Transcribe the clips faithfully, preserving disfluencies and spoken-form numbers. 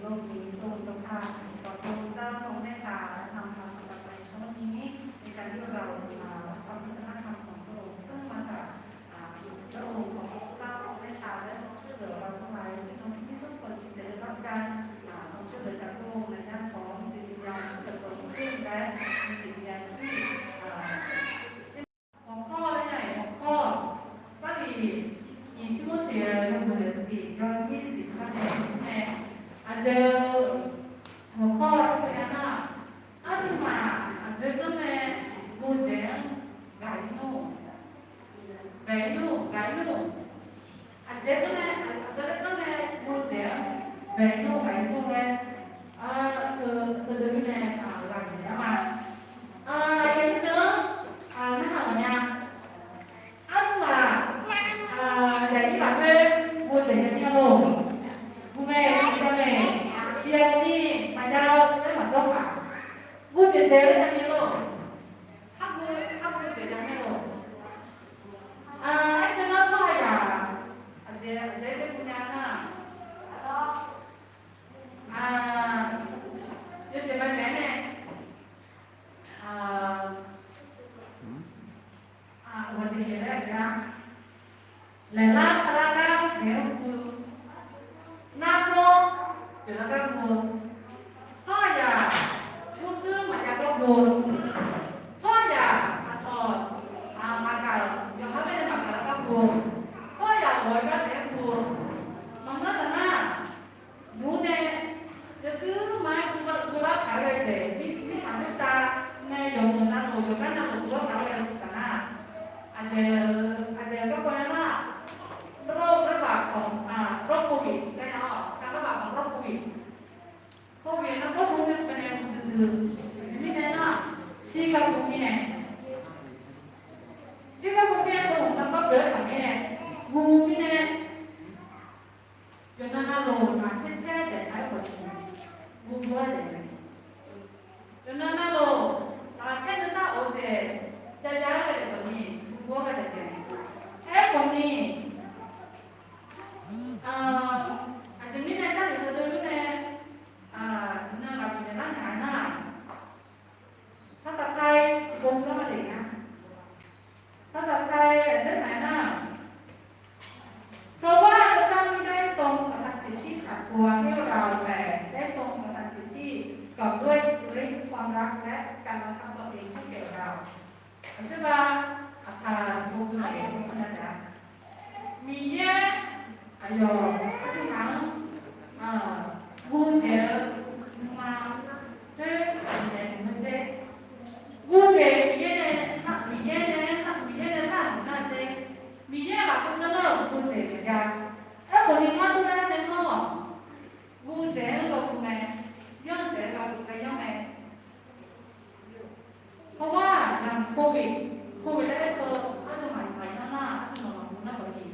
โลกนี้พระองค์เจ้าข้า ขอบคุณเจ้าทรงเมตตาและนำพาสำหรับในเช้าวันนี้ ในการที่เราจะมารับฟังพระวจนะคำของพระองค์ ซึ่งมาจาก อ่า พระองค์ของพระองค์เจ้าทรงเมตตาและทรงช่วยเหลือเราทั้งหลาย ที่น้องพี่ทุกคนจะได้รับการ อ่า ทรงช่วยเหลือจากพระองค์ และได้พร้อมจิตวิญญาณที่เติบโตยิ่งขึ้น และมีจิตวิญญาณที่ อ่า หัวข้อและใหญ่หัวข้อ Jarlif nyiq Tirmorseq yawhuiq tiq yawnyir siq kar nae nae, aqjeq หัวข้อ teu nya nar, arduimaf aqjox-aer janr nae guvdzaeq-anr gaq-ir nmr, gaq-ir nmr, gaq-ir nmr. Aqjeq janr nae, aqjeq janr nae guvdzaeq-anr gaq-ir nmr, gaq-ir nmr laer, teu teu nae ghaq-ir nar ma. Aqyuif aqnyir deuq-anr narhaq mawf nya. Arduimaf, aqyuif lafkhoer guvdzaeq nya mir-a lor. Guvmae, guvmae, tiqghaq ni maqjav-eu laer maqjawr paq. Guvdzaeq dzaeq-eu nya mir-a lor. Har guv, har guvdzaeq nya mir-a lor. Aerkhawf nar tsawrhaqzaq, aqjeq, aqjeq dzaeq guv nya nar, yawdzaeq maqdzaeq-aer nae, ghawqdzaeq dzaeq laer aqjeq-a, laeqlar tsaqlar gar dzaeq-anr guv, nargawr pyeuflar gar guv, tsawrhaqzaq gurshuir maqjav gar guv, tsawrhaqzaq aqcawq maqgaq-euq yawqha-anr nae maqgaq-eu gar guv, tsawrhaqzaq ghawq-eu gar dzaeq-anr guv, maqngeur taq nar, nymq-mr nae yawduir ma-aer guv lar paq-aer ghae dzaeq, mirtsaq khoertav nae yawmuiq navluf yawqgar navluf guv lar paq-aer ghae taq nar, aqjeq, aqjeq garkawv nya nar, โรคระบาดของ โรคโควิด gar nya-awr, การระบาดของโรคโควิด โควิด nar gawrduq nae guv nae guv duidui, aqjeq mirnae nar, shir garduq mirnae, shir garduq mirnae tawq-euq nar gawrduq-aer taq mirnae, guv mirnae, yawqnan navluf laqcaer caer daef-aer khawf ni, guv guv-aer daef mae. Yawqnan navluf laqcaer nuisar of-eu jeq jav jav-aer ghae daef khawf ni, guv guv-aer ghae daef mae. Aerkhawf ni, aqjeq mirnae Jarlif heudeuq-anr nae, iqnan lafjeuq naeqlar nya nar, ภาษาไทย tiqpov mr gar ma le nga. ภาษาไทย aqjeq nar-aer nar, เพราะว่าพระเจ้ามิได้ทรงกระทำสิ่งที่ขัดเกลาให้เรา แต่ได้ทรงกระทำสิ่งที่กอบด้วยฤทธิ์ความรักและการบังคับตนเองให้แก่เรา Aqsurghaq aqkaq tiqpov mr-a, Miqyaer aqyawf aqduimaf-anr guvdzaeq-eu nuima khoer aqjeq nae maqngeur dzer. Guvdzaeq Miqyaer nae, Miqyaer nae, Miqyaer nae nar maqnar dzer. Miqyaer lafkhoer janr nar-euq guvdzaeq maqjav. Aerkhawf ni ngar dur lar nae nawr guvdzaeq-anr gawguv mae, yanr dzaeq-anr gawguv mae, yanr mae. Hawmar-aq, naq โควิด โควิด laer aerteu aqduimaf iqbax yanr nar, aqduimaf maqguv nar khawf ni,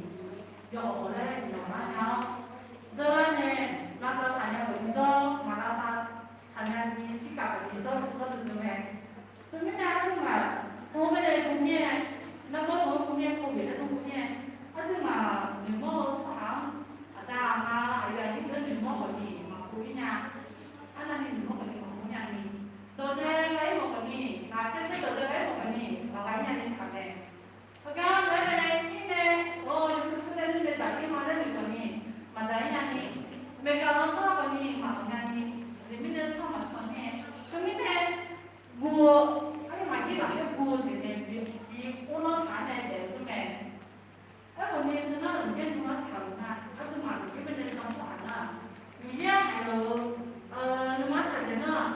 yawawq laer iqnan lar nya-awr, dzeur lar nae, lavsav taq nya khawf ni dzawr, maq lavsav taq nya ni shirkaf khawf ni dzawr dzawr duidui mae. Teumirnae aqduimaf teu-anr bae nae guv mir-aer, nargawr teu-anr guv mir-aer, โควิด laer teu guv mir-aer, aqduimaf noeqmawr-eu tsawrhaq-anr, aqda aqma aqyuif aqnyir deuq noeqmawr khawf ni maqguv ir nya. Arnavni noeqmawr khawf ni maqguv ir nya ni, dawqdae ghae-ir mawf khawf ni, laqcaer caer dawqdae ghae-ir mawf khawf ni maqghae ir nya ni saqnaeq. Heugar lof-aer nae ir nae, or, yawduq nae nuinoeq dzaq-ir ma laer noeq khawf ni maqdzaq ir nya ni, maeqgaq lan tsawrhaq khawf ni maqghae nya ni, aqjeq mirnae tsawrhaq maqtsanq nae, teumirnae guv-eu, aqduimaf yir lafkhoer guv-eu jeq nae bi or lanr taq-aer nae daef-eu khoer mae. Aerkhawf ni teunar-euq Miqyaer nuima tsaq-euq nar, aqduimaf Miqyaer bae nae jan tsawrhaq nar, Miqyaer aqyawf-euq nuima tsaq jeq nar,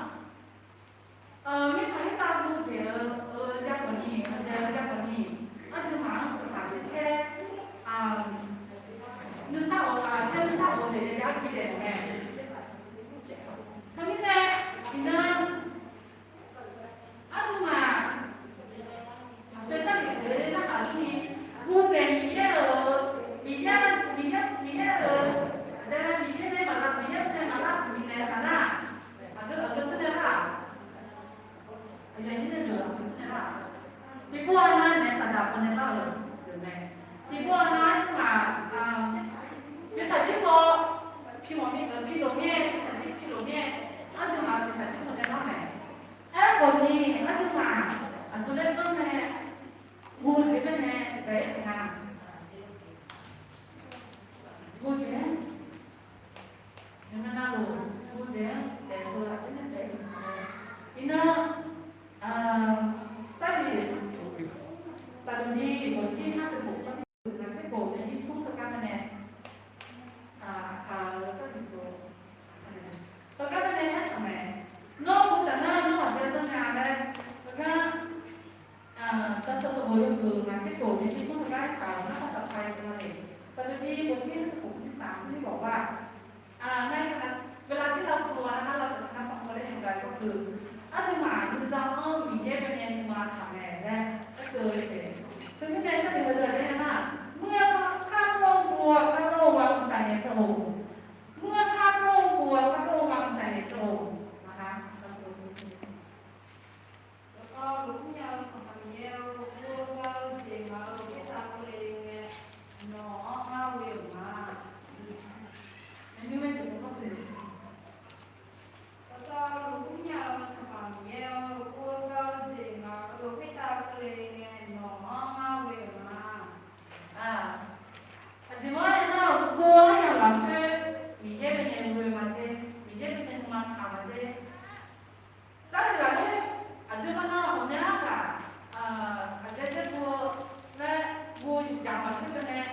mirtsaq khoertav guv dzaeq-eu jav khawf ni, aqdzaeq-eu jav khawf ni, aqduimaf-anr uqtaf caer caer, nuisar of, caer nuisar of-eu jeq jav jav-aer bi daef-euq mae. Teumirnae iqnan aqduimaf maqsheu Jarlif deuq-anr narhaq durni, guv dzaeq Miqyaer-euq, Miqyaer, Miqyaer, Miqyaer-euq, aqdzaeq-a Miqyaer nae maqlar, Miqyaer nae maqlar, Miqyaer nae maqlar, aqgeu aqgeu tser nae lar-aq, aqyuif aqnyir nae deuq aqgeu tser nae lar-aq, tiqpov aqnav naeq saqdaq pawnae lar-euq deuq mae. Tiqpov aqnav aqduimaf siqsaq jir paw, pi mawf mir-eu pi loq mir-aer siqsaq jir Aqcawq laer janr nae, gov-eu jeq baenae daef-aer nga. Gov-eu jeq-aer, ngar navluf gov-eu jeq-anr daef-eu aqjeq nae daef-aer nga. Iqnan, Jarlif Saqduqni bawqjir narsaeq khof jawrni ngaq tser khof nae yir smr teugar nae, aqkaq-eu Jarlif khof teugar nae aertaq mae. Nawr guvtaf nar nawr aqjeq janr nya laer, teugar Sanqsaq sanqbof yawhuiq ngaq tser khof nae yir smr teugar aertaq-euq nar, Sanqsaq Paiq-eu ma le. Saqduqni bawqjir narsaeq khof jir saq khof jir bawq-a. ในเวลาที่เรากลัวนะคะ เราจะชนะความกลัวได้อย่างไร ก็คือ aqduimaf nuijan-anr Miqyaer baenae nuima taq mae laer aerkeuv-eu jeq. Teumirnae Jarlif heudeuq-aq janr nar, muir-a kharmawr-eu gov-a kharmawr-eu ghaq mqtsaq naeq teu-oq. Muir-a kharmawr-eu gov-a kharmawr-eu ghaq mqtsaq naeq teu-oq. Maqha, Dawqtawvluf mrnya-eu Sanqpaq Miqyaer-or, gov-eu ghav-eu jeq ngaq-euq khoertav keuvle ngae, nawq-anr ngar ghoe-euq ma. Dawqtawvluf mrnya-eu Sanqpaq Miqyaer-or, gov-eu ghav-eu jeq ngaq-euq khoertav keuvle ngae, nawq-anr ngar ghoe-euq ma. Aqjeq mawr-aer nar, gov-eu aryamq lafkhoer Miqyaer baenae ghoe-eu ma dzer, Miqyaer baenae nuima taq ma dzer. Jarlif lafkhoer aqdui kharnar ghawqmya ghaq, aqjeq dzer gov-eu laer gov-eu yawqghaq lafkhoer baenae,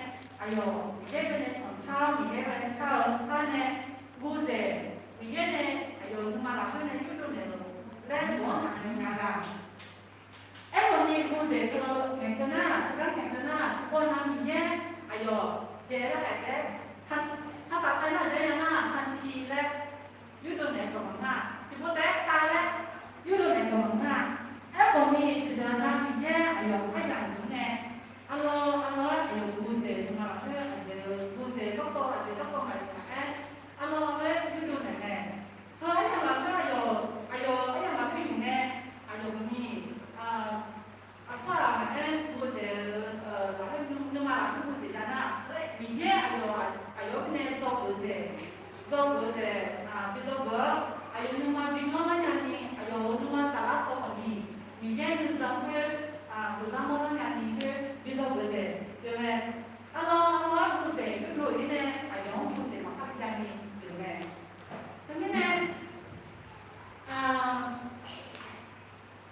aqyawf Miqyaer baenae tanqsar-awr, Miqyaer baenae shar-eu sar nae gov-eu jeq, Miqyaer nae aqyawf nuima lafkhoer nae yurdov naeq-euq laer gov-anr taqngae nya ga. Aerkhawf ni gov-eu jeq teu ngaeqkeuv nar, teugar ngaeqkeuv nar, tiqpov nav Miqyaer aqyawf jeq laer haeq taef-aer, ภาษาไทย nar-aq dzaer ya nar-aq ทันที laer yurdov naeq-eu dawq maqngeur-a. Tiqpov taef-aer tav laer yurdov naeq-eu dawq maqngeur-a. Aerkhawf ni tiqdeuq nav Miqyaer aqyawf aryamq nymr nae arlawr arlawr-aer aqyawf gov-eu jeq nuima lafkhoer aqjeq-eu gov-eu jeq garkawv aqjeq garkawv maqyuf maqaer, arlawr arlawr-aer yurdov naeq mae. Heu aryamq lafkhoer aqyawf, aqyawf aryamq lafkhoer yuf nae aqyawf ni aqsur-aq maqaer gov-eu jeq-eu lafkhoer nuima lafkhoer gov-eu jeq ya nar, Miqyaer aqyawf, aqyawf-anr nae dzawgeuf-eu jeq, dzawgeuf-eu jeq, bi dzawgeuf-awr aqyawf nuima bi manr lar nyani, aqyawf-euq nuima saflar tawv khawf ni, Miqyaer nuijan khoer guiqlanq mawrlar nyani khoer bi dzawgeuf-eu jeq pyeuf mae. Arlawr arlawr-aer gov-eu jeq yurdov-ir nae aqyawf-anr gov-eu jeq maqpar bi jav ni pyeuf mae. Teumirnae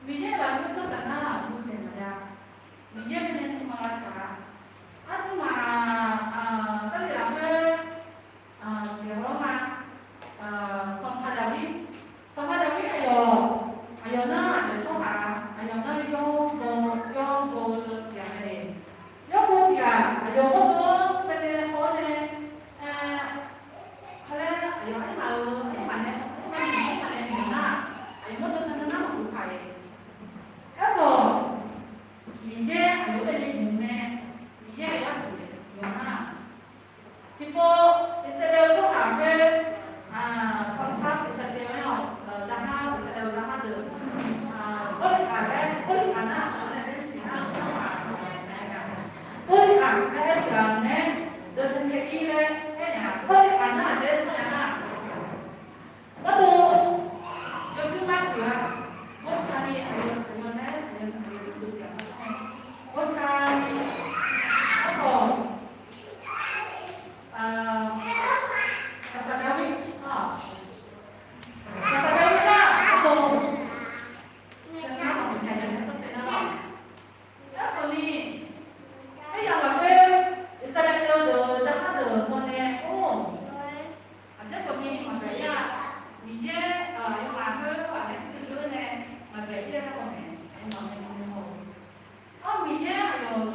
Miqyaer lafkhoer janr taf nar gov-eu jeq maqya. Miqyaer baenae nuima lavtaq-a. Aqduimaf Jarlif lafkhoer jeq-awr ma, Sanqpaq Daqbir, Sanqpaq Daqbir aqyawf, aqyawf nar aqjeq tsawrhaq, aqyawf nar yawr baw, yawr baw-eu tiq ghaq mae. Yawr baw tiq ghaq aqyawf mawrdo-anr baenae haw-awr nae, halaer aqyawf aermaf-euq aermaf nae, aermaf nae aermaf nae noeq nar, aqyawf mawrdo teunar nar maqgeuf paq-iq. Aerkhawf, Miqyaer aqyawf baenae noeq mae, Miqyaer aqyawf-anr jeq noeq nar, tiqpov Irsaqleqlav-eu tsawrhaq khoer, กองทัพอิสราเอล-anr, daqha Irsaqleqlav-eu daqha deuq, Bawrliqghaq laer, Bawrliqghaq nar-aq, Bawrliqghaq laer aer-eu tiq ghaq nae, Bawrliqghaq nar-aq, Bawrliqghaq nar-aq, Mawrdo, yawduq mar pyeuf-a. Mawrtsani aqyawf, aqyawf nae-aer, aqyawf, aqyawf duq duq tiq ghaq ma-aer, mawrtsani, aerkhawf, Saqsaqdaq-ir, Saqsaqdaq-ir nar-aq, aerkhawf, Saqsaqdaq-ir nar-aq, aerkhawf ni, aryamq lafkhoer Irsaqleqlav-eu deuq-euq daqhar deuq-euq mawrnae or, aqjeq khawf ni maqbaef-ir-a. Miqyaer aqyawfmaf khoer ghaq nae tiqdui dui-eu nae maqbaef-ir-a laer haw mae. Aqyawfmaf nae mawrnae haw-eu, or, Miqyaer aqyawf-euq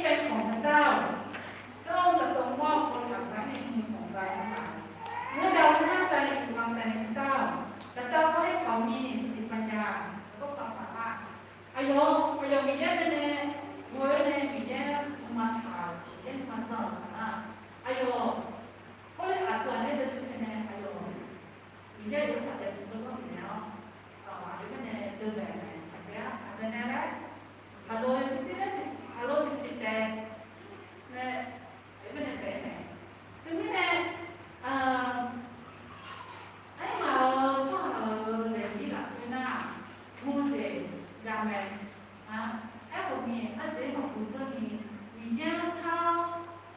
เป็นของพระเจ้า Lar-eu zaqsaq mawr-eu kawv taq-euq gar nae ni mawf ga-eu ma. Ngeur-eu gaq-eu nar, พระเจ้า ให้เขามีสติปัญญา แล้วก็ความสามารถ. Aqyawf, aqyawf Miqyaer bae nae, ghoe-awr nae Miqyaer nuima taq-euq, Miqyaer nuima jan-euq taf nar, aqyawf hawrle aqdui-aq nae deuv cae cae nae aqyawf Miqyaer-euq saqdaef siqdzawr-anr bifnaeq-awr, aqyawf bae nae deuv bae-aer aqjeq-a, aqjeq nae laer, aqlo tiqtiv laer, aqlo tiqsiq taef nae, aqyawf bae nae taef-aer mae. Teumirnae, aermaf-euq tsawrhaq-euq laeqhmq-ir lafkhoer nar, ghoe jeq yamae. Aerkhawf ni ardzaeq-aer maqghoe dzeur ni, Miqyaer-anr shar-awr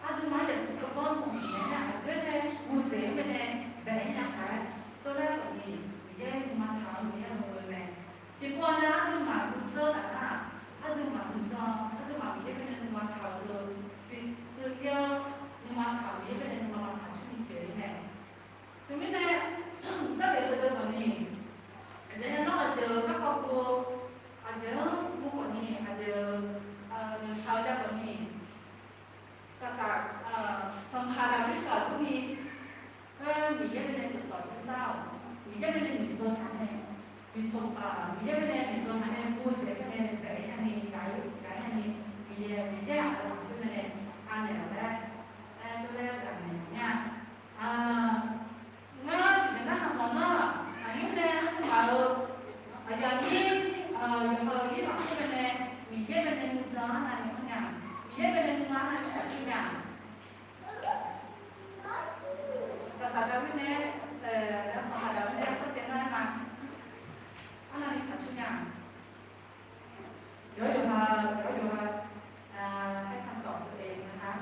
aqduimaf-anr yasiq tsawrganr mawf-eu nae aqjeq-aer nae ghoe jeq-anr bae nae bae-aer nya shaq-aer, tawrlaer khawf ni Miqyaer nuima taq-eu Miqyaer-anr ghoe mae. Tiqpov-a nae aqduimaf ghoe dzeur taf nar, aqduimaf ghoe dzeur, aqduimaf Miqyaer bae nae nuima taq-eu, tsuif ir-awr nuima taq-euq Miqyaer bae nae nuima maqtaq coer ni pyeuf-ir mae. Teumirnae, jarlif-eu deuq khawf ni, aqjeq-aer nawr aqjeq-euq garkawv pov, aqjeq-anr pu khawf ni, aqjeq-euq yawqshaq-eu jav khawf ni, taqsaq, sanqpaq Daqbir-aq dur ni, Miqyaer bae nae tsawqtsawq dzar-awq, Miqyaer bae nae noeqdzawq taq nae, noeqdzawq, Miqyaer bae nae noeqdzawq taq nae ghoe jeq bae nae daef-aer nya ni, daef-aer nya ni, Miqyaer, Miqyaer-aq aqlaf khoer bae nae anaeq-awq laer, aer tawrlaer-eu ghaq naeq-awq nya. Ngar tiqjeq narhaq mawf nar, aqnymr nae aqduimaf-euq aqyuif aqnyir, yawqha-euq ir lafkhoer bae nae, Miqyaer bae nae nuijan-anr navni mawrnya, Miqyaer bae nae nuima navni mawrnya. Taqsaq Daqbir nae, sanqpaq Daqbir nae sarcaev nar-aer ma, arnavni taqcoer nya. Yawqha yawqha, yawqha yawqha, aertaq dawq-eu daef-eu ma.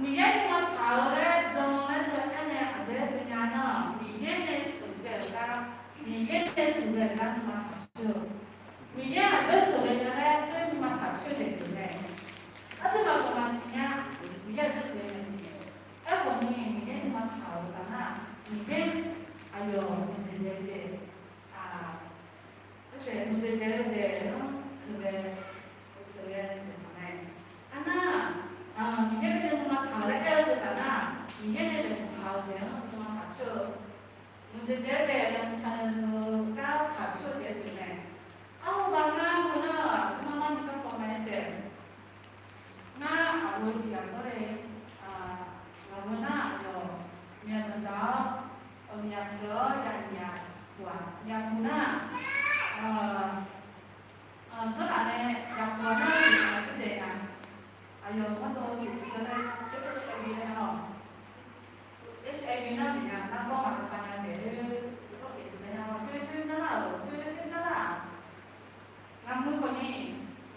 Miqyaer nuima taq-eu laer jan laer teu aer nae aqjeq-aer nya nar, Miqyaer nae sheuqghae-euq gar, Miqyaer nae sheuqghae-euq gar nuima taq coer-eu. Miqyaer aqjeq sheuqghae nya laer aer nuima taq coer-eu jeq pyeuf mae. Aqduimaf khawf maqsiq nya, Miqyaer aqjeq sheuqghae maqsiq. Aerkhawf ni Miqyaer nuima taq-euq taf nar, Miqyaer aqyawf nuidzaeq dzaeq-eu jeq, nuidzaeq dzaeq-eu jeq-anr sheuqghae, sheuqghae-eu jeq pyeuf mae. Arnar, Miqyaer bae nae nuima taq-euq laer aer-eu deuq taf nar, Miqyaer nae daeqkaq-eu jeq-anr nuima taq coer-eu, nuidzaeq dzaeq-eu jeq, daeqkaq-eu gar taq coer-eu jeq pyeuf mae. Arhu baq ngar heu nar, nuima mar ni garkawv mae-aer taef. Ngar aqghoe tiq ghaq dzawrle, ngaq-euq nar aqyawf myaq danqdzaq-awr, myaq sheuq-awr yaq yaq puq-aq, yaq puq nar, dzanrlaf nae yaq puq-aq nar, yaq puq-aq nar, aqyawf mawrdov-eu tiqdeuv laer, tser tser bi laer-awq. Hiv nar tiq nya, nargawr maqkaq sar nya jeq, yawkawr tiq siq nya-awr, khoer khoer narlar-euq, khoer khoer narlar-aq. Ngaqmuiq khawf ni,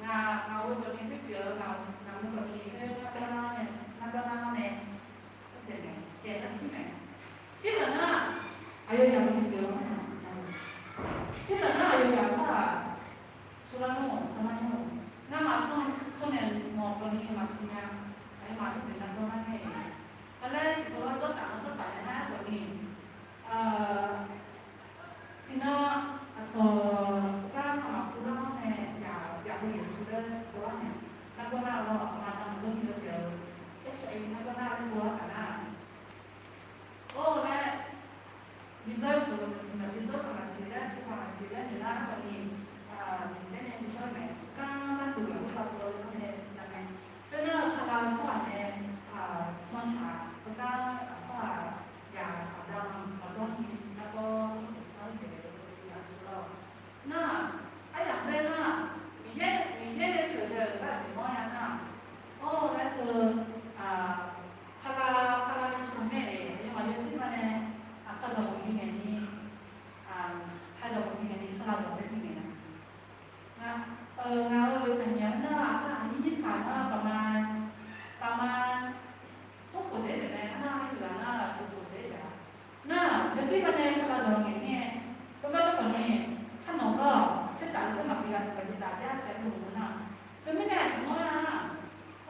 ngaq, ngaq-euq khawf ni khoer pyeuf-eu, ngaqmuiq khawf ni khoer nargawr nar-awr nae, nargawr nar-awr nae, ardzaeq mae, jaeq nar shir mae. Shir-euq nar, aqyawf yaq-eu pyeuf-eu, shir-euq nar aqyawf yaq-eu sar-aq, surlar nmr-awq, tsawrlar nmr-awq. Ngamaf tsawrnaeq mawf khawf ni maqsiq nya, aqyawfmaf ardzaeq nargawr nar nae, aqlaer tiqpov-anr dzawrtaf-anr dzawrtaf nae nar khawf ni, tiqnan aqcawq gar kaqmaq puvlar-anr nae, yaq, yaq heu yaq cu laer puvlar nae, nargawr nar-eu lawr, aqma nav maqdzawr ni-eu jeq-eu, hiv nargawr nar-eu puvlar taf nar, or laer, bi dzawr-eu pyeuf-eu maqsiq, bi dzawr-eu paq maqsiq laer, tiqpaq maqsiq laer noeq nar khawf ni, Miqyaer nae bi dzawr-eu mae, gar gar duq lafkhoer bav pov-eu nae, nar mae. Khoernar, pala-eu tsawrhaq nae, manrtaq-eu gar aqsawr-aq, yaq aqda-anr maqdzawr ni nargawr mr-eu jeq-eu yaq cu lawr. Nar, aryamq dzaer nar, Miqyaer, Miqyaer nae sheuqghae-euq gar aqjeq mawr ya nar, or laer teu, pala, pala ni cawq mae-eq, aqyawfmaf yawdir ma nae, aqkar dawq maqbi ngaeq ni, aqkar dawq maqbi ngaeq ni, pala dawq-anr bi ngaeq-a. Ngaq, ngaq-euq aqnyaf nar, aqnyir nyir saq nar, paqma, paqma, smrkhof dzaeq-aer taef mae, arnar-aq, yawqghaq nar, yawkhof dzaeq-aer taef-a. Nar, yawdir ma nae pala dawq ngaeq mir-aer, khoergar dawr khawf ni, kharnawq lawr, caerdzaq-eu khoer maqbi ghaq maqbi dzaq jav shaq-aer luf-eu nar. Khoermirnae aqjeq mawr nar,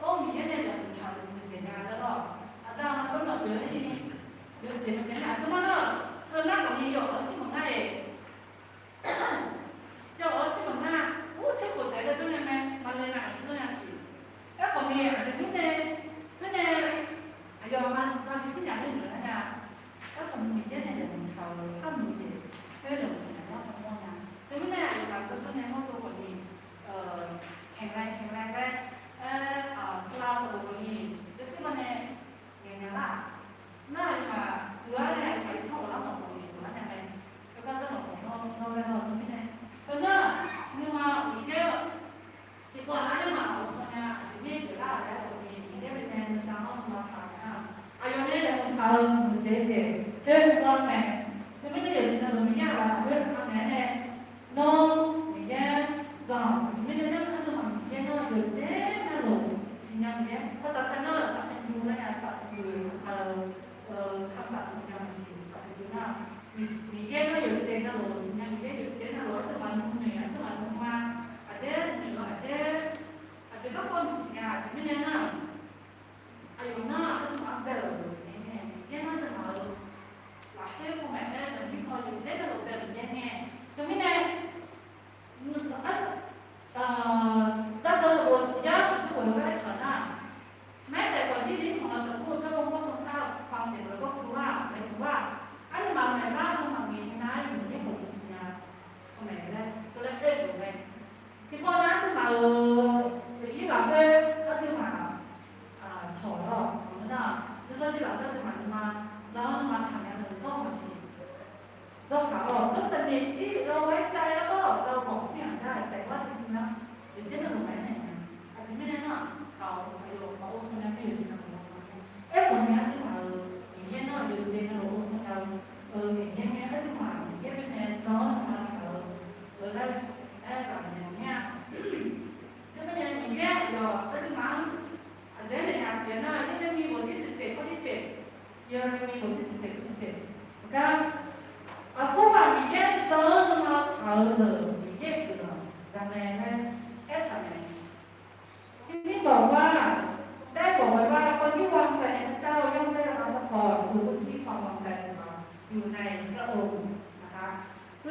or, Miqyaer nae laeqhmq taq-euq nuidzaeq nya laer lawr. Aqda-aq, maqdawr maqdeuq-aer ni, yawjeq maqjeq nar aqduimaf nar, teu nar khawf ni yawf-awr shir maqngar-eq. Yawf-awr shir maqngar, or, caerkhof dzaeq-aer laer dzeur Aer, ghaq naeq-a. Teumirnae Miqyaer aqyawf aqduimaf-anr aqjeq-aer naeq aqsiq nar, Yeqlaqmi bof tiqsiq jeq kawv tiqjeq, Yeqlaqmi bof tiqsiq jeq kawv tiqjeq, gar, aqsur ghaq Miqyaer jan-anr nuima taq-eu deuq Miqyaer guiqlanq za mae laer aertaq mae. Teumirnae bawq gar, daef bawq gar, คนที่วางใจในพระเจ้าย่อมได้รับพระพร คือผู้ที่มีความวางใจในพระเยโฮวา Heu,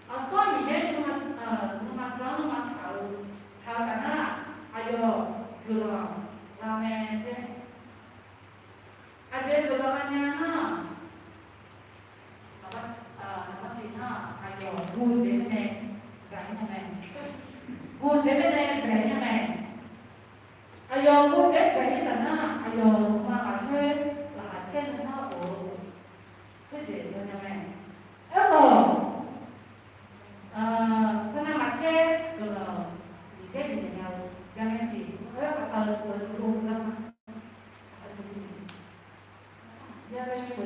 aqsur-aq Miqyaer nuima, nuima jan-anr nuima taq-eu, taq-eu taf nar, aqyawf guiqlanq za mae jeq. Aqjeq guiqlanq lavnya nar, aqyawf guv dzaeq-aer nae gaq-ir nya mae. Guv dzaeq-aer nae gaq-ir nya mae. Aqyawf guv dzaeq-aer gaq-ir taf nar, aqyawf nuima lafkhoer laqkhaq caer nuisar of-eu khoerjeq lavnya mae. Aerkhawf, teunav laqkhaq caer guiqlanq Miqyaer bifnaeq nya-eu garma siq, aer, aqkaq-eu guv-eu dovlar ma. Aerkhawf,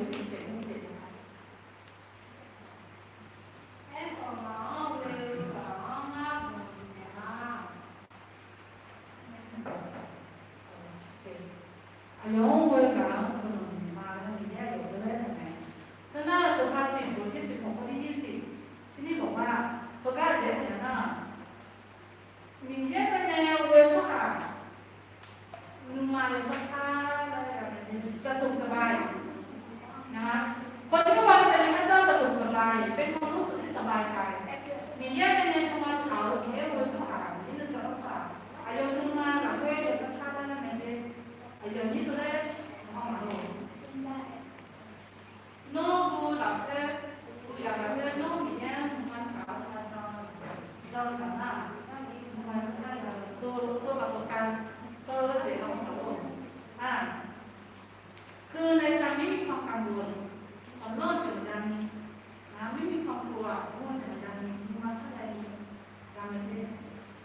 ngaq-anr ghoe-eu ghaq-anr ngar guiqlanq bifnaeq ma. Aqyawf-anr ghoe-eu ghaq-anr guiqlanq bifnaeq ma laer Miqyaer aqyawf dovlar-aer taq mae. Teunar สุภาษิต bof tiqsiq khof kawv tiqsiq, teumirnae bawq gar, heugar jeq-aer taq nar, Miqyaer baenae ghoe-eu tsawrhaq nuima yawshawr sar laer, จะสุขสบาย nar, คนที่วางใจในพระเจ้าจะสุขสบาย เป็นความรู้สึกที่สบายใจ Miqyaer baenae nuima taq-eu Miqyaer ghoe-eu tsawrhaq, Miqyaer nuijan-anr tsawrhaq, aqyawf nuima lafkhoer yawshawr sar laer nar mae jeq. Aqyawf nyir dovlar-aer haw maqloq. Nawr guv lafkhoer, guv yaf lafkhoer nawr Miqyaer nuima taq-eu nuima jan, jan-eu taf nar, nuima yawshawr sar-eu dov, dov maqsawq ka, dov-eu jeq-anr maqloq-a. Heu nae jan mirmirkhanq kaq-eu, awqlanr-eu jeq maqjav ni, ngaq mirmirkhanq kaq-aq, guv-eu jeq maqjav ni, nuima sar jav ni, jav mae jeq.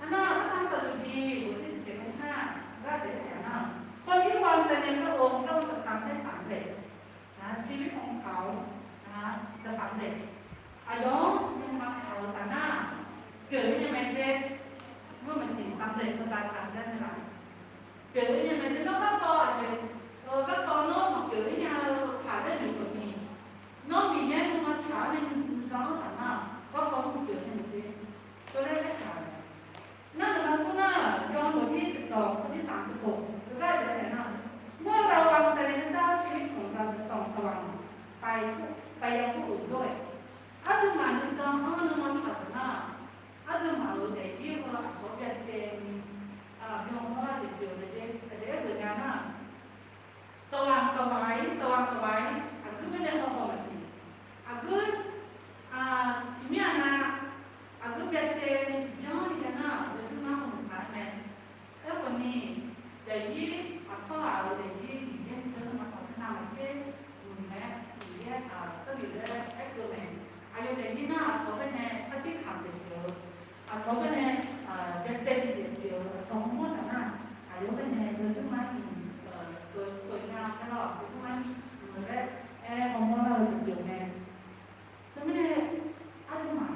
Arnar, arpar saqduq bi bof tiqsiq jeq khof nar, gar jeq-aer taq nar, คนที่วางใจในพระองค์ย่อมทำให้สำเร็จ ชีวิตของเขาจะสำเร็จ Aqyawf-anr nuima taq-eu taf nar, pyeuf-ir nya mae jeq. Mr maqsiq สำเร็จ maqsaq taq-eu gar nar laf, pyeuf-ir nya mae jeq. Nawr garkawv aqjeq, garkawv nawr maqpyeuf-ir nya-eu taq laer noeq khawfni, nawr Miqyaer nuima taq-awr nae nuijan-anr taf nar, garkawv mr pyeuf-ir nya mae jeq. Tov laer aertaq-euq mae. Nar nuima smr nar, yawmuiq tiqzawq kawv tiqsaq tiqkhof, heugar jeq-aer taq nar, เมื่อเราวางใจในพระเจ้า ชีวิตของเราจะส่องสว่างไปยังผู้อื่นด้วย Aqduimaf nuijan-anr nuima taq-euq nar, aqduimaf-euq daefzir-eu aqcawq-anr byacaevni, byanmawr lar jeq pyeuf-eu mae jeq. Aqjeq aerkhof nya nar, sawqghaq sawqghaq-ir, sawqghaq sawqghaq-ir, aqguir mirnae hawhaw maqsiq. Aqguir, tiqmir-aq nav, aqguir byacaevni tiqbyan ni jav nar, aqduimaf hawmuiq paq-aer mae. Aerkhawfni, daefzir aqsawr ghaq-euq daefzir Miqyaer nuijan-anr maqtawq teunav maqtser muiq-aer, Miqyaer-aq Jarlif laer aerkeuv mae. Aqyawf daefzir nar aqcawq-anr baenae sarkir kamq dzaeq pyeuf-eu, aqcawq-anr baenae byacaevni jeq pyeuf-eu, aqcawq hawmawr taf nar, aqyawf-anr baenae yawduirma-ir muiq, sawqnya-a laer-awq, yawduirma-ir muiq laer aer hawmawr lar-eu jeq pyeuf mae. Teumirnae aqduimaf,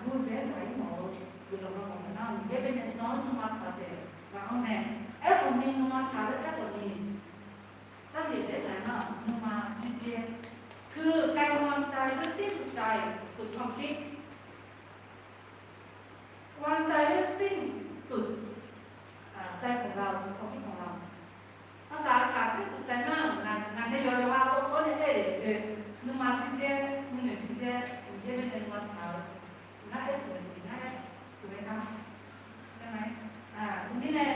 guv dzaeq-aer gaq-ir mawf-eu guiqlanq ma mawf nar, Miqyaer baenae jan-anr nuima taq dzaeq ghaq-anr mae. Aerkhawfni nuima taq laer aerkhawfni, Jarlif dzaeq-aer taq nar, nuima jirjer, คือการวางใจด้วยสิ้นสุดใจของเรา สุดความคิดของเรา Aqsaq aqkaq สิ้นสุดใจ nar, ngaq nae yawqha yawqha โอโซน nae aer-eu jeq, nuima jirjer, nuinoeq jirjer, Miqyaer baenae nuima taq-eu, ngar aer taq-euq siq, ngar aer taq-euq mae gar, teumirnae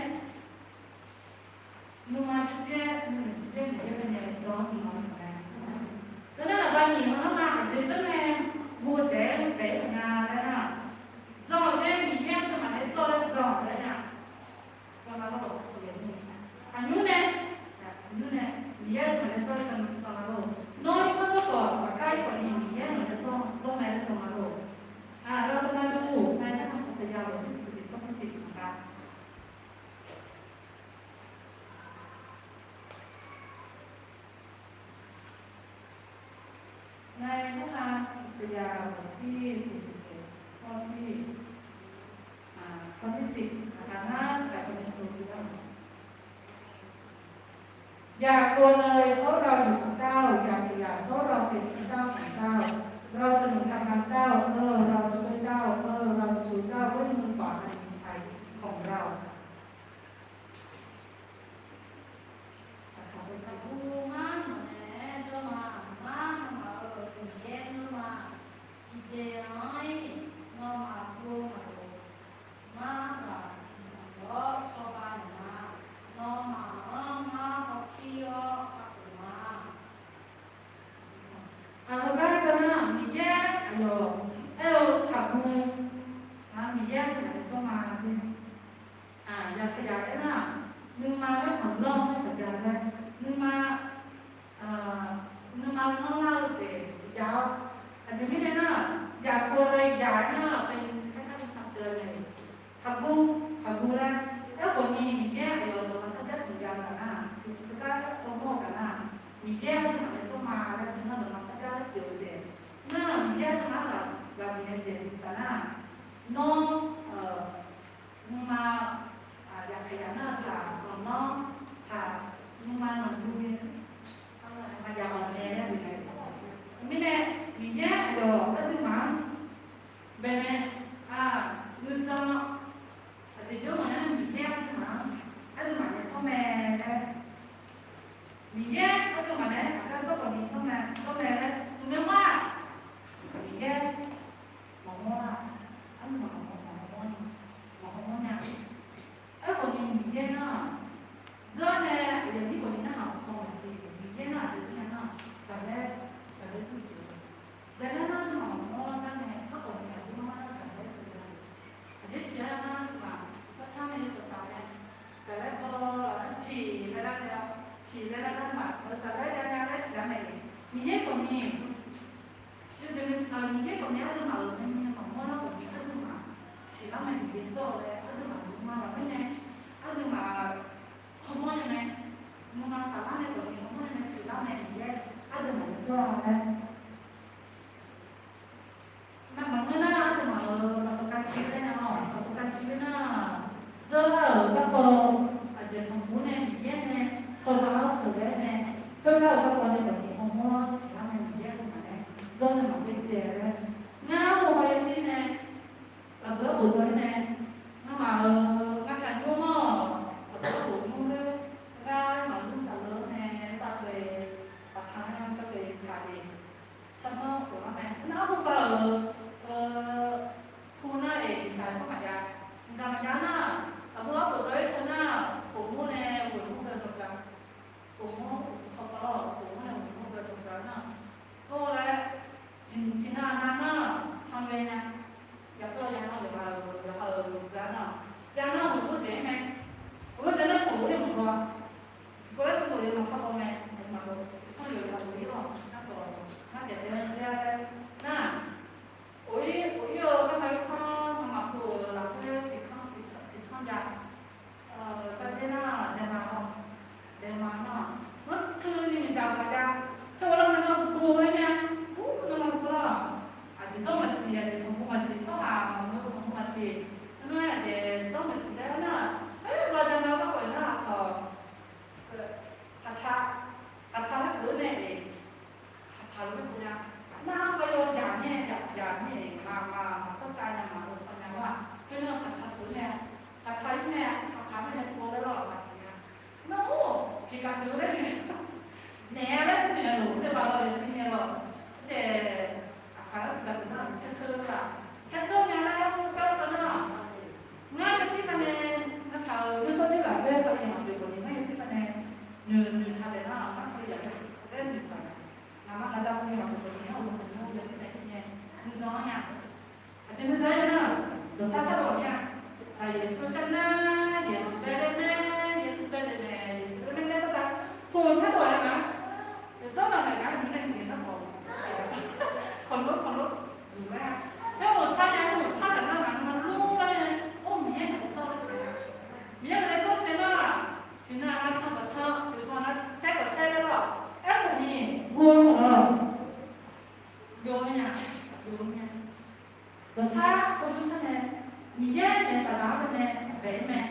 nuima jirjer, nuinoeq jirjer Miqyaer baenae jan-anr nuima taq mae. Teunar lafkhoer nyiq hmq-anr ma aqjeq janr nae guv dzaeq-aer baef-ir nya laer nar, jan-awq jae Miqyaer aqduimaf nae jawr laer jan-awq laer nar, jan ma lor. Aqnymr nae, aqnymr nae Miqyaer aqduimaf nae jawr laer jan ma lor. Nawr irkanr jawrkhawf, aqgar irkhawf ni Miqyaer nawq nae jawr mae laer jan ma lor. Aqlawq jan ma lor. Nae nar-aq, Irsaqyar-euq สี่สิบ ข้อ ที่สิบ nar-aq ในพระนามอิสยาห์บทที่สี่สิบเอ็ด ข้อที่ อยากรวยเลย เพราะเราอยู่กับเจ้า อยากขยัน เพราะเราเป็นพระเจ้าของเจ้า เราจะหนุนนำเจ้า เออ เราจะช่วยเจ้า เออ เราจะชูเจ้าด้วยมือขวาอันมีชัยของเรา Aqkaq-eu taqguv ngar nawq nae jawrma ngar nawmaf-euq Miqyaer ngeur ma. Tiqjeq-anr-ir nawmaf guv-eu maqloq. Ngar ghaq maqdawr cawba naeq ma. Nawmaf-anr ngar hawpir-awr kakhof ma. Aqgar aernar, Miqyaer aqyawf aer-eu taqguv, Miqyaer aqyawf nae jawrma jeq. Yaqkaq yaq aernar, nuima laer maqlanr-aer maqjav laer, nuima, nuima lanrlar-eu jeq jav-awr, aqjeq mirnae nar, yaqkov laer yaq aernar, เป็นคล้ายๆ เป็นคำเตือนเลย Taqguv, taqguv laer aerkhawf ni, Miqyaer aqyawf dawq maqsar jar tiqjav taf nar, tiqgar aerkhawf mawr-eu taf nar, Miqyaer aqduimaf nae jawrma laer teunar dawq maqsar jar pyeuf-eu jeq. Nar, Miqyaer aqduimaf-anr ghaq bifnaeq jeq taf nar, nawr, nuima yaqkaq yaq nar-eu taq, nawr taq, nuima nanqguv ni maqya-anr nae laer bifnaeq-eu mirnae, Miqyaer aqyawf aqduimaf-anr baenae, nuijan, aqjeq jawr maqya nar, Miqyaer aqduimaf-anr, aqduimaf nae tsawrmae laer, Miqyaer aqduimaf nae aqgar jawr khawf ni tsawrmae, tsawrmae laer, uqmae ma, Miqyaer maqmawr-a, aqduimaf maqmawr, maqmawr ni, maqmawr nya. Aerkhawf ni Miqyaer nar, dzeur nae aqyawf nir khawf ni narhaq paw maqsiq, Miqyaer nar aqjeq mirnae nar, dzaqlaer, dzaqlaer dur-eu, dzaqlaer nar aqduimaf maqmawr lar gar nae, aerkhawf ni aqduimaf nar dzaqlaer dur-eu. Aqjeq siq-aer nar aqduimaf sarshar nae yawsaq saq nae, dzaqlaer paw laf nar siq laer lar nae, siq laer lar nar aqduimaf dzaqlaer lar nae laer siqlar mae. Miqyaer khawf ni, Miqyaer khawf ni aqduimaf-euq myavnuiv maqmawr lar khawf ni aqduimaf siqlar mae. Miqyaer dzawr-eu laer aqduimaf nuima lafkhoer nae, aqduimaf hawmawr nae mae, nuima saflar nae khawf ni hawmawr nae mae siqlar mae. Miqyaer aqduimaf-anr dzawr-a laer Ngamaf ngeur nar, aqduimaf-euq maqsaqkav ciqler nar-awq, maqsaqkav ciqler nar, dzeur lar-euq garkawv, aqjeq tanqpuq nae Miqyaer nae tsawrhaq-awr sheuqghae-aer nae, khoergar-euq garkawv nae dawq ni hawmawr-awr siqlar nae Miqyaer aqduimaf nae dzawr nae maqghoer dzae laer, ngar armawr-eu yatir nae, aqbur arbof dzaw-ir nae, ngamaf-euq ngar kaq nymr-awq, aqbur arbof nymr khoer gar maqnymr saqleu-anr nae, tavkhoe, saqkaq-anr tavkhoe taq de. Tsawrhaq khof lar mae. Nar arhu bav-euq, pu nar-aq, miqdzaq-eu maqjav, miqdzaq maqjav nar, aqbur arbof dzaw-ir teu nar, khof mur nae ghoeq mur ghae dzawgar, khof mur uqcif tawqpav lawr, khof mur nae ghoeq mur ghae dzawgar nar, khoer laer, tiqnan nav nar, tanqle nya. Yaqkov yaqnan-euq, yawqha-euq gar nar, yaqnan ghoeq mur dzaeq-ir mae. Ghoeq mur dzaeq nar shawq ghof-ir maqghae-a. Ghoeq laer shawq ghof-ir maqghae mae, maqghae. Tanqle yawqha ghof-ir lawr, nargawq, nargaq tae-aer dzaer-a laer nar, of-ir, of-ir-eu garkawv-ir kanr ngamaf pu-euq lafkhoer tiqkanr tiqtsanr jav. Gardzer nar daema lawr, daema nar, ngar tuni miqdzaq maqjav, khoerghaq lar ngar nar bur-aer nya, ur ngar nar bur lawr. Aqjeq dzawr maqsiq, aqjeq tanqpuq maqsiq, tsawrhaq maqngeur-eu tanqpuq maqsiq, ngar nar aqjeq dzawr maqsiq laer nar, aer, baqdanae garkawv-ir nar aqcawq, aqtaq, aqtaq laer pyeuf-eu nae-iq, aqtaq lof-aer pyeuf nya. Nar-anr bayaw jaq mir-aer, jaq mir-aer, maqmaq maqkawr tsav nya, maqlof saw nya lar-aq, khoernar aqtaq pyeuf nae, aqtaq-ir nae, aqtaq mirnae pov laer lawr maqsiq nya. Nar-or, tiqkaq siq-eu laer naeq-a laer teumirnae loq-aer bav lawr-eu mirnae lawr. Aertsaev, aqkaq-anr tiqkaq siq nar-aq, แคสเซิล lar, แคสเซิล nya laer-aer gar-eu nar-aq, ngar yawtir paq nae, ngar taq-euq yawsanr dzoer lafkhoer Kali maqpyeuf khawf ni ngar yawtir paq nae noeqtaq taef nar-aq, ngar Kalizaq laer noeqtaq-a. Ngaqma ngaqda Kali maqpyeuf khawf ni ngar uqduq tanqnymr yawtir paq-ir nae nuijan-anr nya. Aqjeq nuijan-anr nya nar, dawqtsar sar dawq mir-a. Yeqsur sar nar, Yeqsur bae laer mae, Yeqsur bae laer mae, Yeqsur bae laer mae sar taq. Poq tsar dawq-aer nga. Yawdzanr maqmaeq gar nymr nae Miqyaer nar khawf, khawf lor khawf lor duq laer-a. Aer, poq tsar nya, poq tsar taq nar ngaq nuima lor lar nae, or, Miqyaer nae dzawr-eu siq-a. Miqyaer nae dzawr siq nar, tiqnan nar can khawf can, tiqnan nar saer khawf saer laer lawr. Aerkhawf ni, ghoe-eu mawf lawr. Yawnya, yawnya. Dawqtsar kov jov sar nae, Miqyaer nae saqdaq-anr bae nae bae-ir mae.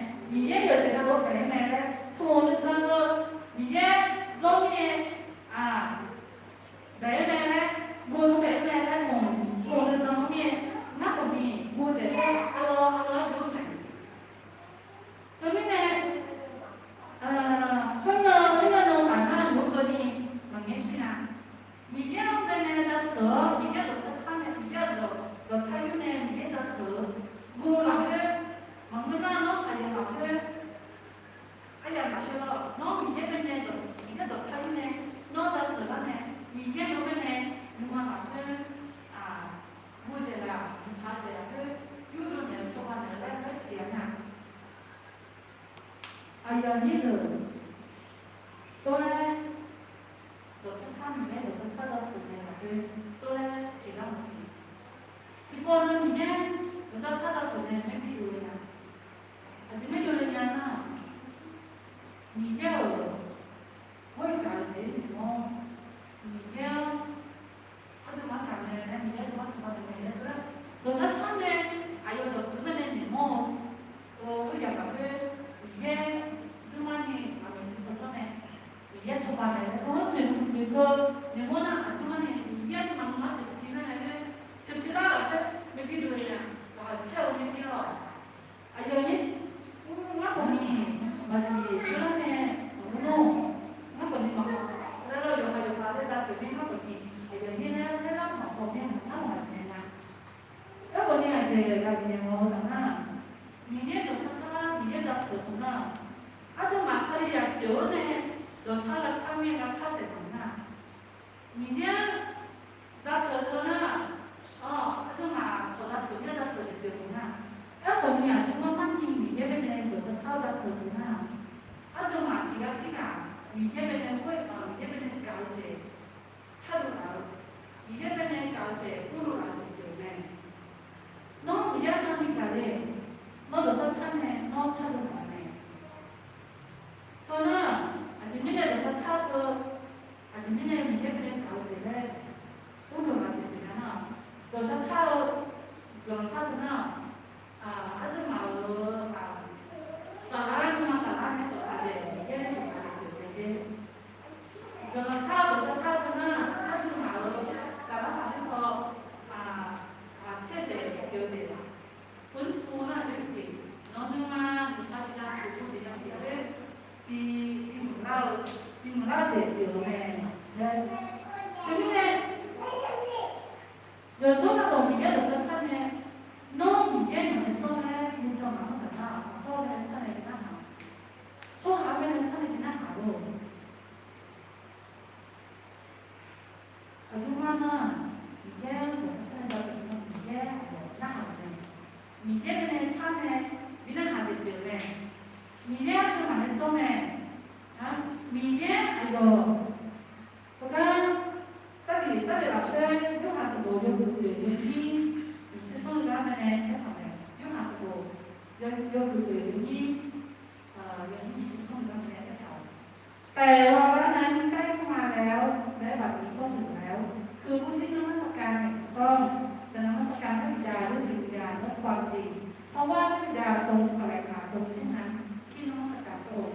Aqyuif aqnyir deuq, tov-aer dawqtsar tsar Miqyaer dawqtsar tsar jaceuq naeq lafkhoer tov-aer siqlar maqsiq. Tiqpawf nar Miqyaer dawqtsar tsar jaceuq nae maer bi dovle-a. Aqjeq maer dovle nya nar, Miqyaer-euq ghoer-eu gaq-eu jeq-anr noeqmawr, Miqyaer-anr aqduimaf-anr gaq nae laer Miqyaer dawqtsar tsar-anr gaq nae laer tov-aer dawqtsar tsar nae aqyawf dawqtsuif-anr nae noeqmawr-eu, or, yagaq khoer Miqyaer aqduimaf ni aqmyawf siq paw tsawr nae Miqyaer cawba naeq-aer tov-aer noeq noeq-eu noeqmawr nar, aqduimaf ni Miqyaer maqnmr-a teuqciq nar nae laer teuqciq lar lafkhoer maer bi dovle-a. Ghaq caer-eu maer bi-awr, aqyawf ni, ngar khawf ni maqsiq teular nae maqngeur nawr, ngar khawf ni maqhaw, laer lawr yawqha yawqha laer jaceuq mir ngar khawf ni, aqyawf ni laer laer lar maqhaw mir ngar maqsiq nya. Aerkhawf ni aqjeq ghaq bifnaeq mawf-eu taf nar, Miqyaer dawqtsar tsar Miqyaer jaceuq taq nar, aqduimaf Kalizaq pyeuf-awr nae dawqtsar lavtsar mir lavtsar taeq taq nar, Miqyaer jaceuq taq nar, aqduimaf cawq jaceuq Miqyaer jaceuq jeq pyeuf taq nar, aerkhawf ni aqduimaf marni Miqyaer baenae dawqtsar tsar jaceuq taq nar, aqduimaf tiqghaq tirghaq Miqyaer baenae ghoer-eu, Miqyaer baenae gaq-eu jeq tsardov laf-eu, Miqyaer baenae gaq-eu jeq uvluf laf-eu jeq pyeuf mae. Nawr Miqyaer navni gaq le, nawr dawqtsar tsar nae nawr tsardov laf mae. Teunar, aqjeq mirnae dawqtsar tsar teu, aqjeq mirnae Miqyaer baenae gaq-eu jeq laer uvluf laf-eu jeq pyeuf nar, dawqtsar tsar-eu guiqlanq shar teu nar, aqduimaf-euq saflar nuima saflar nae cawqtaq jeq, Miqyaer nae cawqtaq jeq pyeuf mae jeq. Guiqlanq shar-eu dawqtsar tsar teu nar, aqduimaf-euq saflar paq-aer paw, aqcaer jeq pyeuf-eu jeq, ฟื้นฟู nar jeq siq, nawr nuima nuisar tiqjav siq pu jeq yasiq laer bi, bi muiqlar-eu, bi muiqlar-eu jeq pyeuf-eu mae laer. Teumirnae yawqjawr navluf Miqyaer dawqtsar tsar nae, nawr Miqyaer naq nae jawr-aer nuijan maqanr taq nar, aqsawr nae tsar nae bi narhaq, tsawrhaq-anr nae tsar nae bi narhaq lor. Aqduimaf nar, Miqyaer dawqtsar tsar nae jaceuq-eu Miqyaer aqyawf narhaq-euq mae. Miqyaer nae tsar nae bi narhaq jeq pyeuf mae. Miqyaer aqduimaf nae jawr mae. Miqyaer aqyawf heugar, Jarlif, Jarlif lafkhoer Yorhaq sanqbof yawhuiq oeq yawnyir nyiq tser smr-eu gar mae nae aertaq mae. Yorhaq sanqbof yawhuiq oeq yawnyir, yawnyir nyiq tser smr-eu gar mae nae aertaq-euq, แต่ว่าวันนั้นใกล้เข้ามาแล้ว และบัดนี้ก็ถึงแล้ว คือผู้ที่นมัสการอย่างถูกต้อง จะนมัสการพระบิดาด้วยจิตวิญญาณและความจริง เพราะว่าพระบิดาทรงแสวงหาคนเช่นนั้นที่นมัสการพระองค์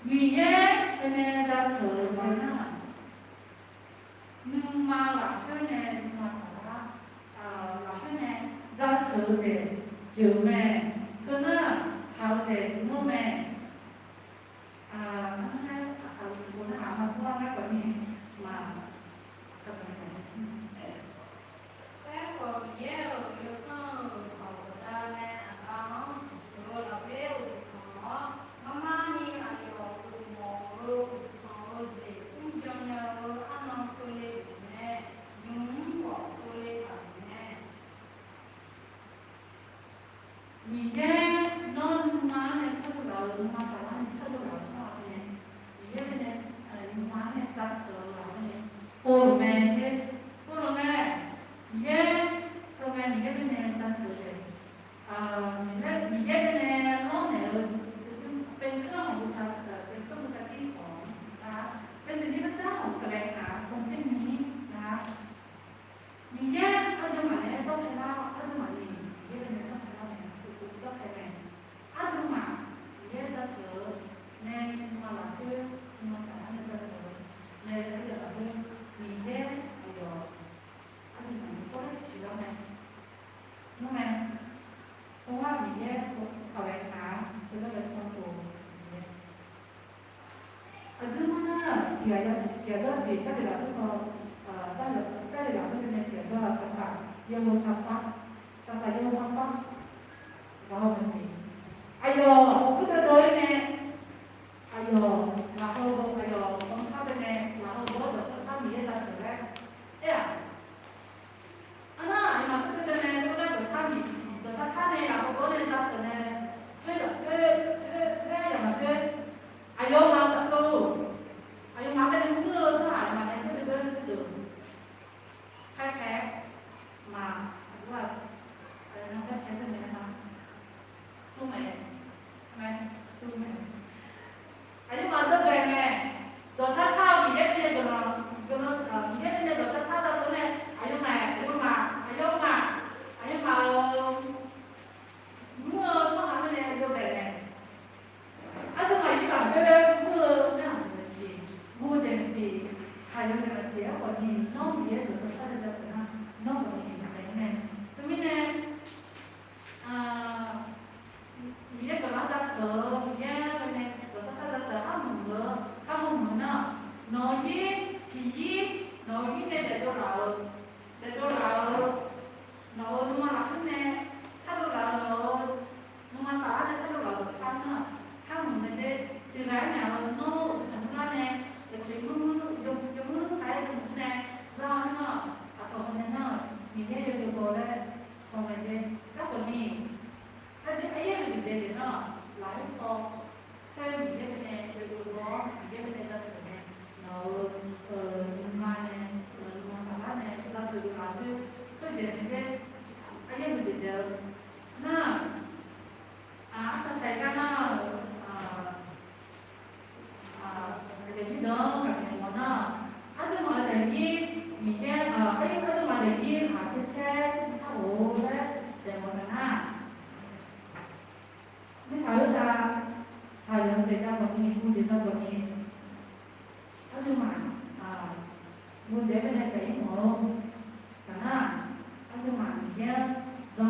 Miqyaer baenae jaceuq-eu nar, nuima lafkhoer nae nuima saflar lafkhoer nae jaceuq-eu jeq pyeuf-eu mae. Teunar tsaq-eu jeq ngeur mae. Aqmar nar, aqluf nar aqma nar nar khawf ni ma, Aerkhawf, Miqyaer-euq Yawsanr-euq khawf baqdanae aqda-anr siqduq lafler-euq tanq-awr, marmarni aqyawf uqmawf-eu uqtanq-eu jeq mrbyan nya-eu arnan keuvle-euq mae. Nymq-mr khawf keuvle taq-euq mae. Miqyaer nawr nuima-anr nae tsardov laf-eu, nuima saflar nae tsardov laf-eu tsawrhaq nae, Miqyaer nae, nuima-anr nae jaceuq-eu lafkhoer nae povluf mae jeq, povluf mae. Miqyaer, teu mae Miqyaer nae jaceuq-eu jeq, Miqyaer, Miqyaer nae lawrnaeq-eu, Peqkeuv-anr ghawqbosav, Peqkeuv bosav tir khawf-anr nar, เป็นสิ่งที่พระเจ้าทรงแสวงหาคนเช่นนี้นะ Miqyaer aqduimaf naeq-aer jawrpae lar, aqduimaf ni Miqyaer nae jawrpae lar mae, uqduq jawrpae mae. Aqduimaf Miqyaer jaceuq-eu nae nuima lafkhoer, nuima saflar nae jaceuq-eu nae aryaq lafkhoer, Miqyaer aqyawf aqduimaf nae jawrpae siqlar mae. Nmr mae. Khoergar Miqyaer saqlaq-aer nar, teugar bae tsawrhaq-eu Miqyaer Aqduimaf nar, tiqghaq yasiq tiqghaq jawrsiq Jarlif lafkhoer paw, Jarlif lafkhoer nae tiqghaq jawr-a, taqsaq yawghof taqfar, taqsaq yawghof taqfar, lafhaw maqsiq. Aqyawf khoerdeuv dov-ir nae, aqyawf lafhaw dov, aqyawf banqkar dov nae lafhaw dov-awr dawqtsar tsar Miqyaer jaceuq laer aer-aq, arnar aqyawfmaf khoerdeuv dov nae khoergar dawqtsar Miqyaer, dawqtsar tsar nae lafhaw dov-awr nae jaceuq nae, khoer, khoer, khoer, khoer aqyawfmaf khoer dzaq-eu Miqyaer-anr baenae dawqtawv sar dzaq-eu har hmq-eu, har hmq-eu nar, nawq-eu ir, tiq ir, nawq-eu ir nae daefdov laf-eu, daefdov laf-eu, nawq-euq nuima lafkhoer nae shardov laf-eu, nawq-euq nuima saflar nae shardov laf-eu dawqtsar nar, har hmq mae dzer. Tiq ghaq-aer naeq-eu nawr uqduq tanqnymr lar nae, aqcawq yawmuir, yawmuir kaq-aer dmq-anr nae lar-awr nar, aqcawq-anr nae nar-euq Miqyaer yawdov baw laer haw mae dzer. Garkawv ni, arjir aryaer-euq jeqdzae jeq nar, lafkhoer paw, taer-eu Miqyaer baenae yawdov baw-awr, Miqyaer baenae jaceuq nae, nawq-euq nuima nae, nawq-euq nuima saflar nae jaceuq dov laf-eu khoerjeq mae dzer. Aryaer-euq jeqdzae-eu nar, arsaq saq-aer gar nar-euq, aqjeq mirdanq-anr gaqnaeq mawf nar, aqduimaf-euq daefzir, Miqyaer, aqyuif aqduimaf daefzir ghaq caer caer-aer sar ghof-eu laer daefmawf taq nar, mirtsaq-eu uqtaf, saqyanq-eu jeq dawqni, gu jeq dawqni, aqduimaf, gu jeq-aer baenae taef-ir mawf-eu taq nar, aqduimaf Miqyaer-anr jan